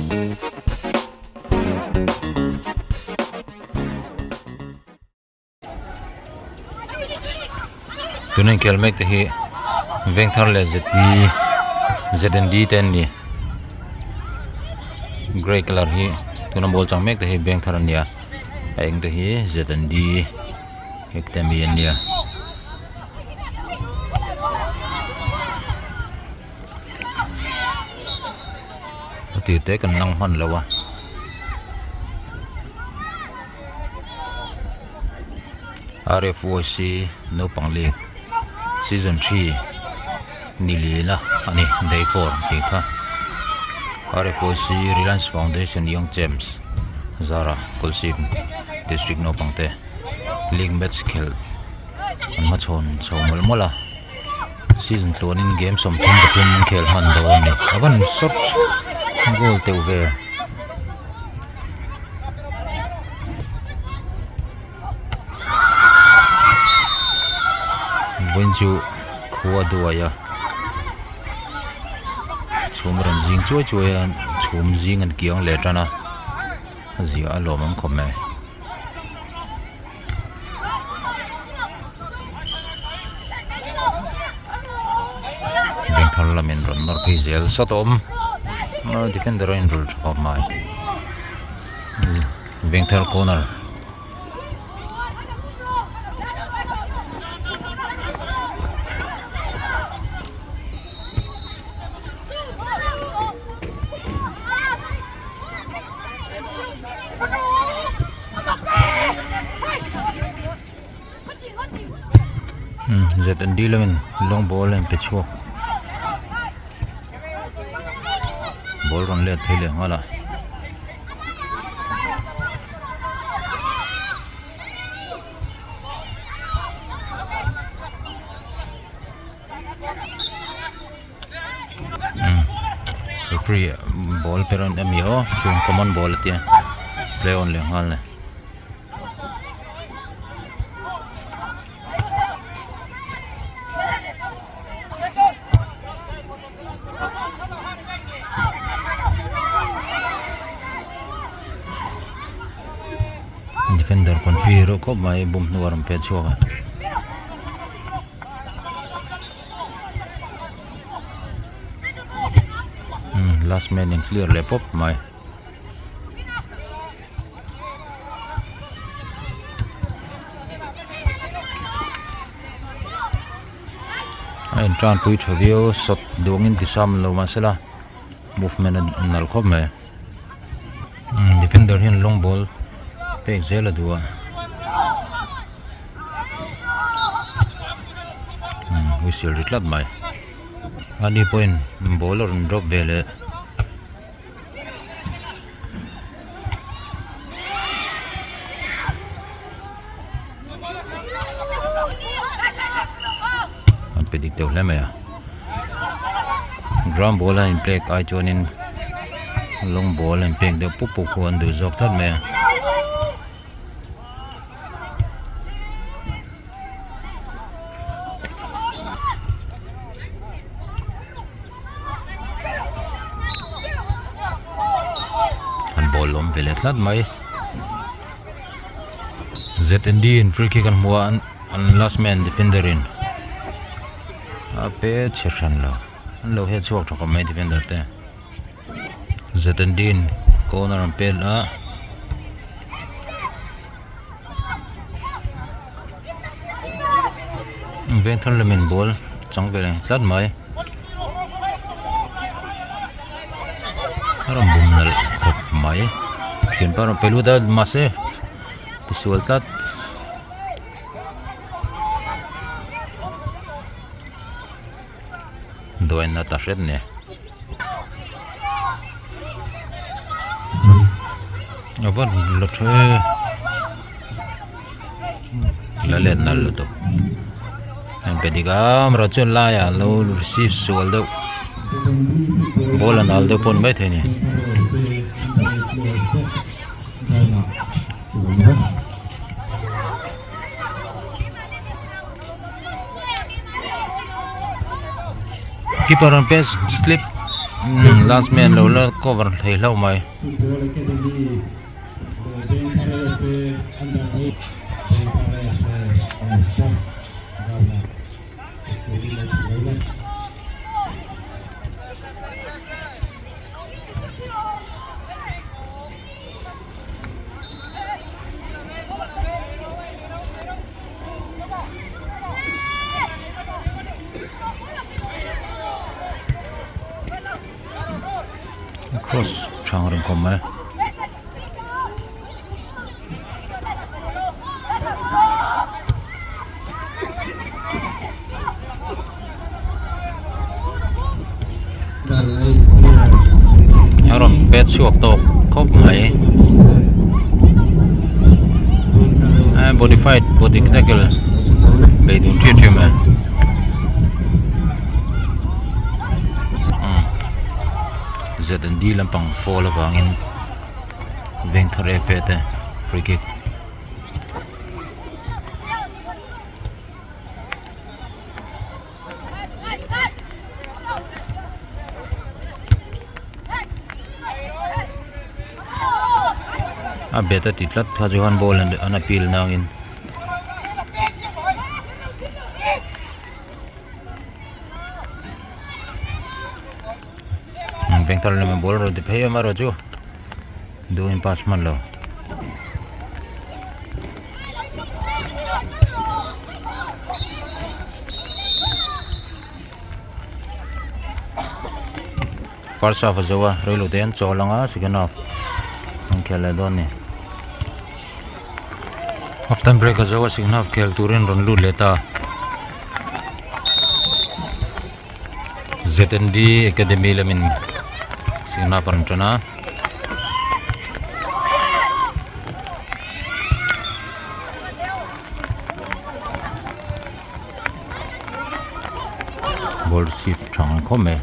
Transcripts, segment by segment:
Tuna inkhel mek te hi Vengthar leh Z Z and D te an ni grey colour hi tuna ball chang mek te hi Vengthar an ni a a eng te hi Z and D academy an ni a. A tir te kan lang hman lo a. RFOC naupang league season 3 ni lina ani day 4 tih kha RFOC Reliance Foundation Young Champs Zara Kolasib district naupang te league match khelh an hmachhawn chho mawlh mawlh a. Season tluanin game 33 an khel hman dawn a ni a van sawt goal teuh ve. Vawiin chu khua duai a chhum rawn zing chuai chuai a chhum zing an kiang leh tan a a zia a lawm ang khawp mai. Bengthar lamin rawn nawr phei zel sawt a awm defender a inrawlh tha khawp mai Bengthar corner. Z and D lamin long ball a inpe chhuak ball rawn let phei leh nghal a. Referee ball per a ni aw chung common ball a tia play on leh nghal a ni. Defender confi reuh khawp mai bum hnu a rawn pet chhuak a. Last man in clear leh pawp mai. A in tan pui tha viau sawt duangin tisam lo mahsela movement a nalh khawp mai defender hian long ball pek zel a duh a whistle ri tlat mai ani pawhin ball a rawn drop ve leh. An pe dik deuh hle mai a ground ball a in pek ai chuanin long ball a in pek deuh pup pup khu an duh zawk tlat mai a. An ball awm ve leh tlat mai ZND in free kick an hmu a an last man defender in a pe chhe hran lo an lo hel chhuak tha khawp mai defender te ZND in corner an pet a. Vengthar lamin ball chang ve leh tlat mai. A rawn bum nalh khawp mai thianpa a rawn pe lut a mahse tisual tlat. Dawian a ta hret nia. A va la tha e la let nalh lutuk heng pe dik a amaherawhchu chuan laiah lo receive sual deuh ball a nal deuh pawh a ni maithei a ni. Keeper rawn pet slip Umm last man lo la cover thei hlauh mai. Cross tha ang reng khawp mai. A rawn pet chhuak tawk khawp mai body fight body tackle bei dun ṭhiam ṭhiam mai Z and D lampang foul avangin veng thar ef ve te free kick. A bet a ti tlat kha chu han ball an appeal nangin. Vengthar lama ball rawn ti phei em erawh chu duhin pass hman lo. First half a zo a reilo te an chawl ang a second half an khel leh dawn a ni. Half time break a zo a second half khel turin rawn lut leh ta. ZND Academy lamin second half an tan a. Ball receive tha ngai khawp mai.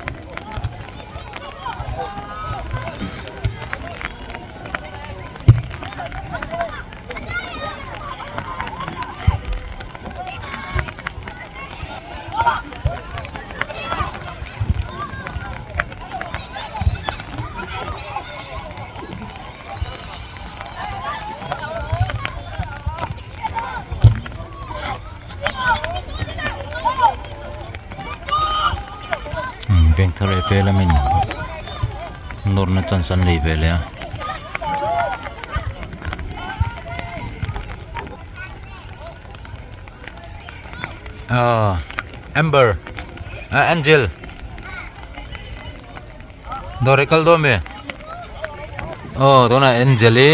Veng thar leh fe lamin nawrna chance an nei ve leh a. Ah Amber ah Angel dawr hi kal dawn mi aw tunah Angel hi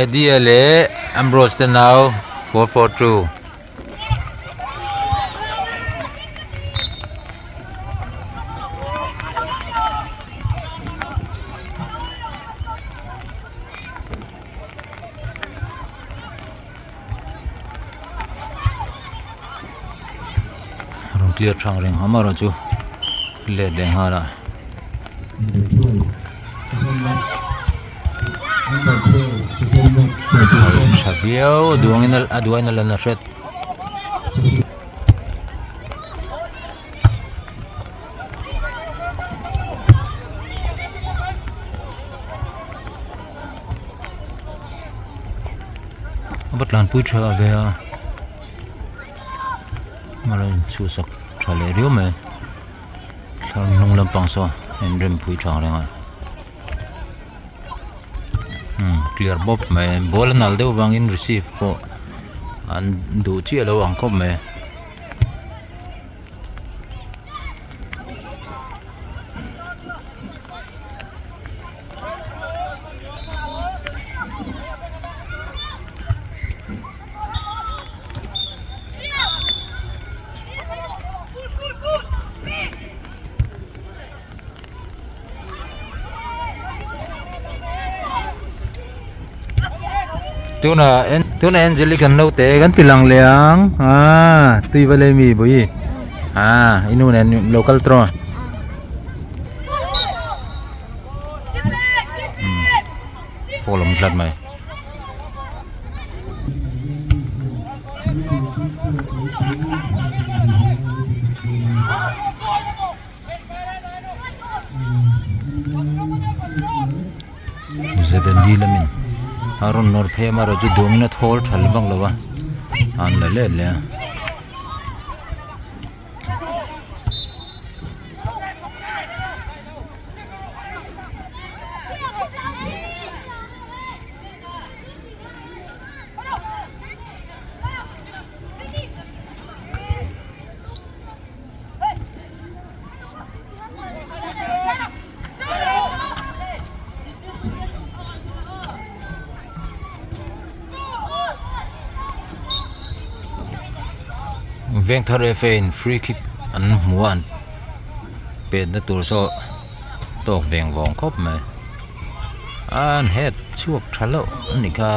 Eddie leh Ambrose te nau 442. Rawn clear thang reng ham erawh chu let leh nghal a. Tha viau duangin a duain a lan a hret. A va tlanpui tha ve a a lo inchhuhsak tha leh riau mai thlar hnung lampang saw a inrempui tha ang reng a umm clear bawp mai ball a nal deuh vangin receive pawh an duh chiah lo ang khawp mai. Tuna tuna Angeli kan lo te kan ti lang leh ang ah tui va lei mi bawih ah i nu nen lo kal tawh. Pawl awm tlat mai. ZND lamin a rawn nawr phei a amaherawhchu duangin a thawl tha vak lo a an la let leh a. Vengthar F A in free kick an hmu a an petna tur saw tawk veng vawng khawp mai an het chhuak tha loh a ni kha.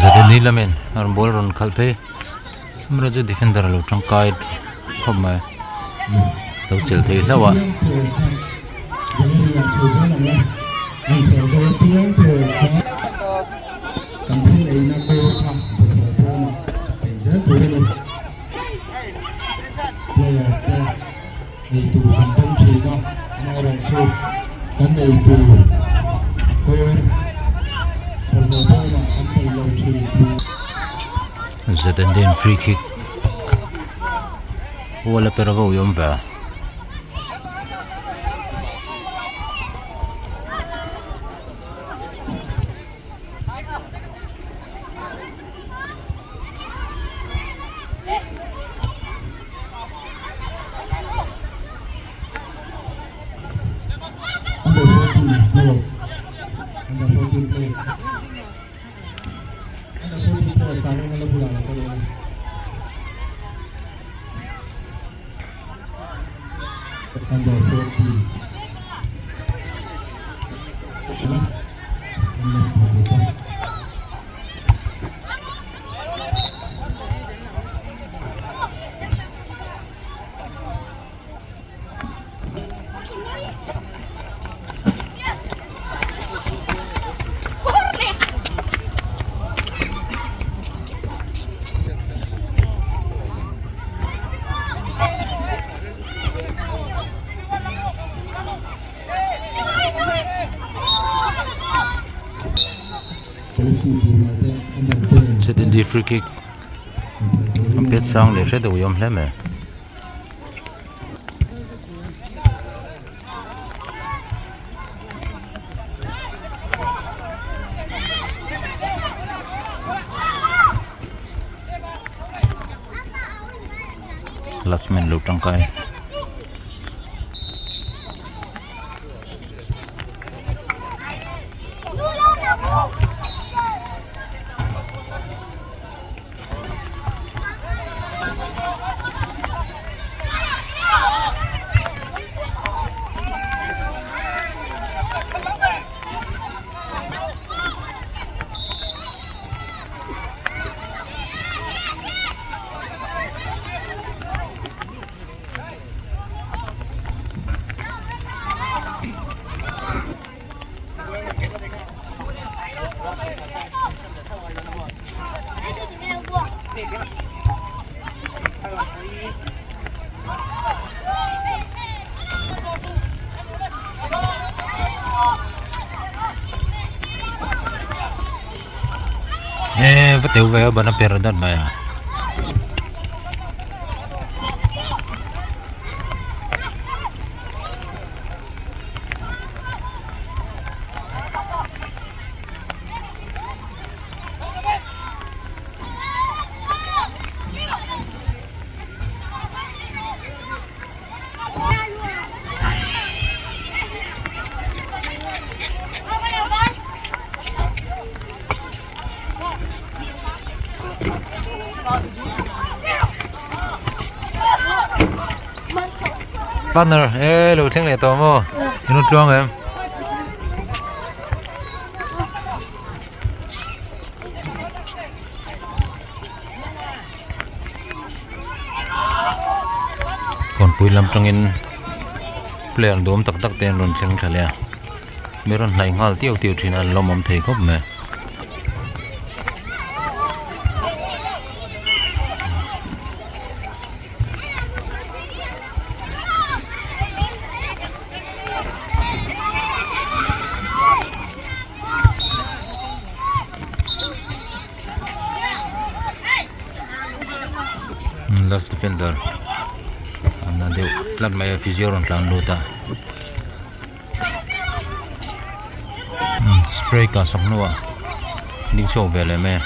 Zade ni lamin a rawn ball rawn khalh phei amaherawh chu defender a lo tangkai khawp mai lo chelh thei hlauh a. Players te ei tur kan dawng thin a, amaherawhchu kan ei tur kawr bawlhhlawh bawmah kan peih lo thin tih. Zedenden free kick wall a per a va ui awm ve a. Under 14 players. Under 14 players. Under 14 players sa rin na bula na ko. Under 14. Next Chutin free kick an pet sang leh hret a ui awm hle mai. Last man lo tangkai. Eee va teu ve a ban a per dat mai a. Partner e lo thleng leh tawh maw in rawn tluang em? Kawnpui lam tangin player duhawm tak tak te an rawn thleng tha leh a mi rawn hnaih nghal tiu tiu thin a an lawmawm thei khawp mai. Last defender an na deuh tlat mai a physio rawn tlan lut a spray kah sak hnuah ding chhuak ve leh mai a.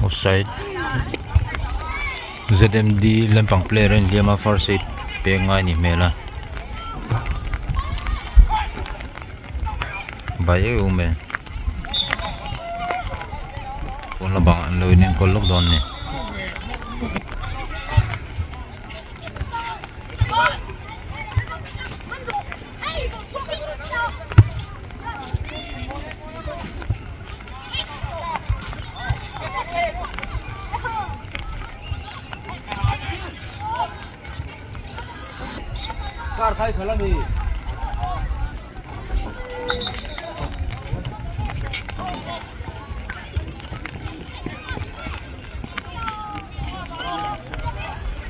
Offside ZMD lampang player a inhliam a first aid pek ngai a nih hmel a bai eu eu mai pawn lampangah an lo in enkawl lawk dawn a ni.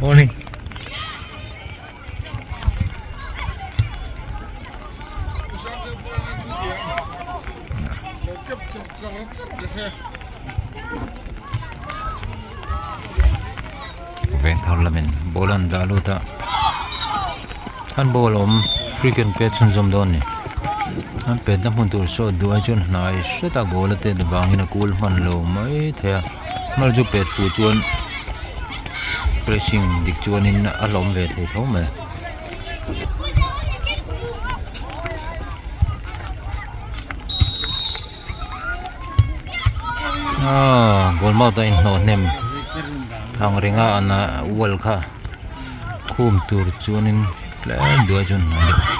Morning. Veng thar lamin ball an dah lut a an ball awm free kick an pet chhunzawm dawn a ni an petna hmun tur saw duh ai chuan hnai hret a goal a tet vangin a kul hman lo mai thei a hmar chu pet fuh chuan pressing dik chuanin a hlawm ve thei tho mai. Aaa goal mouth a inhnawh hnem ang renga an a wall kha khum tur chuanin tlem duai chuan a hnai deuh.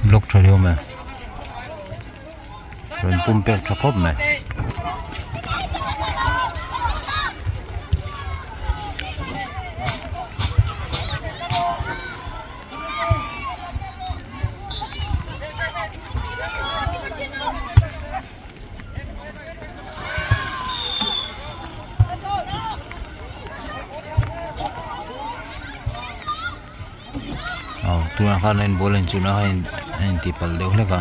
Block tha riau mai rawn pum pek tha khawp mai. Aw tunah khan a inbual a inchulh a a inti palh deuh hlek a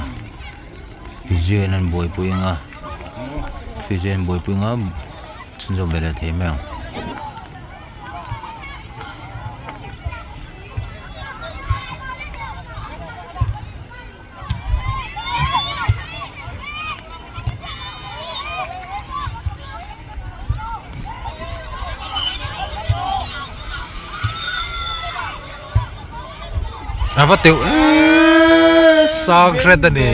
physio in an buaipui ang a physio in an buaipui ang a chhunzawm ve leh thei mai ang. A va teuh eee sang hret a ni.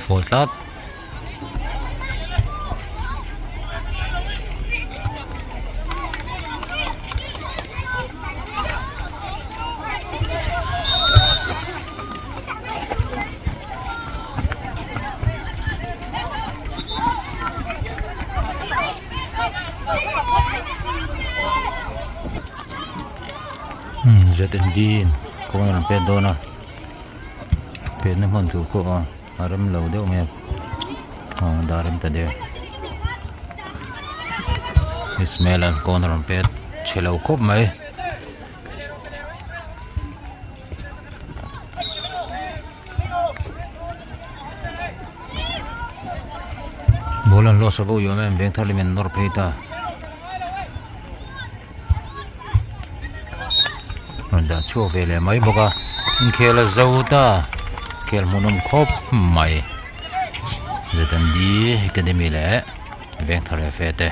Fawl tlat. ZND in kawng an rawn pet dawn a petna hman tur pawh a a rem lo deuh mai a aw dah rem ta der Ismail an kawn a rawn pet chhe lo khawp mai. Ball an loss a vo yawm em veng thar lem in nawr phei ta rawn dah chhuak ve leh mai bawk a inkhel a zo ta khel hmuhnawm khawp mai ZND academy leh veng thar leh fe te.